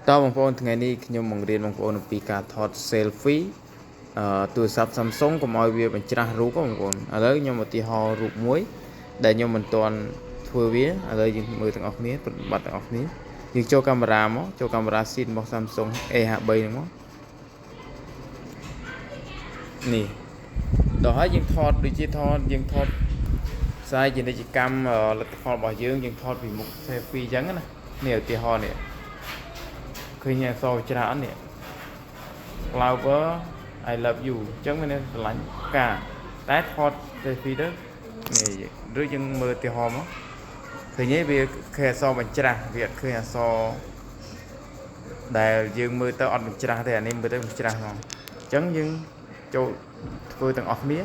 តើបងប្អូនថ្ងៃនេះខ្ញុំបង្រៀនបងប្អូនអំពីការថត selfie ទូរស័ព្ទ Samsung កុំឲ្យវាបញ្ច្រាស់រូបបងប្អូនឥឡូវខ្ញុំឧទាហរណ៍រូបមួយដែលខ្ញុំមិនទាន់ធ្វើវាឥឡូវយើងមើលទាំងអស់គ្នាប្រតិបត្តិទាំងអស់គ្នាយើងចូលកាមេរ៉ាមកចូលកាមេរ៉ាស៊ីនរបស់ Samsung A53 ហ្នឹងមកនេះដល់ហើយយើងថតដូចជាថតយើងថតផ្សាយជានិច្ចកម្មលទ្ធផលរបស់យើងយើងថតពីមុខ selfie អញ្ចឹងណានេះឧទាហរណ៍នេះឃើញអក្សរច្រើននេះ flower I love you អញ្ចឹងមានន័យស្រឡាញ់ផ្កាតែថត selfie ទៅនេះឬយើងមើលឧទាហរណ៍មកឃើញទេវាឃើញអក្សរបញ្ច្រាស់វាអត់ឃើញអក្សរដែលយើងមើលទៅអត់បញ្ច្រាស់ទេអានេះមើលទៅបញ្ច្រាស់ហ្មងអញ្ចឹងយើងចូលធ្វើទាំងអស់គ្នា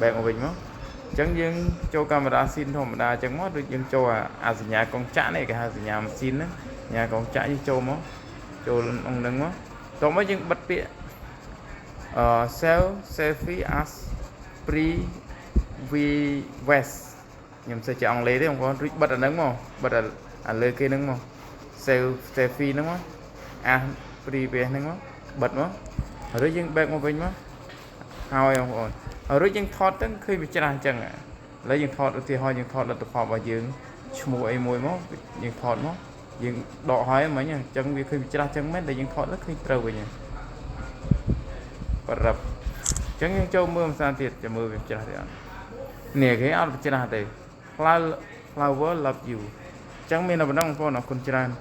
បែកមកវិញមកអញ្ចឹងយើងចូលកាមេរ៉ាស៊ីនធម្មតាអញ្ចឹងមកដូចយើងចូលអាសញ្ញាកងចាក់នេះគេហៅសញ្ញាម៉ាស៊ីនហ្នឹងសញ្ញាកងចាក់យើងចូលមកចូលក្នុងហ្នឹងមកតោះមកយើងបិទពាក្យអឺ save selfie as previous ខ្ញុំសេចជាអង់គ្លេសទេបងប្អូនរួចបិទអាហ្នឹងមកបិទអាលើគេហ្នឹងមក save selfie ហ្នឹងមក as previous ហ្នឹងមកបិទមករួចយើង back មកវិញមកហើយបងប្អូនហើយរួចយើងថតទៅឃើញវាច្រាស់អញ្ចឹងឥឡូវយើងថតឧទាហរណ៍យើងថតលទ្ធផលរបស់យើងឈ្មោះអីមួយមកយើងថតមកយើងដកហើយមិញអញ្ចឹងវាឃើញវាច្រាស់អញ្ចឹងមែនតែយើងថតទៅឃើញត្រូវវិញបរាប់អញ្ចឹងយើងចូលមើលភាសាទៀតចាំមើលវាច្រាស់ទេអត់នេះគេអត់ច្រាស់ទេ flower flower love you អញ្ចឹងមានតែប៉ុណ្ណឹងបងប្អូនអរគុណច្រើន។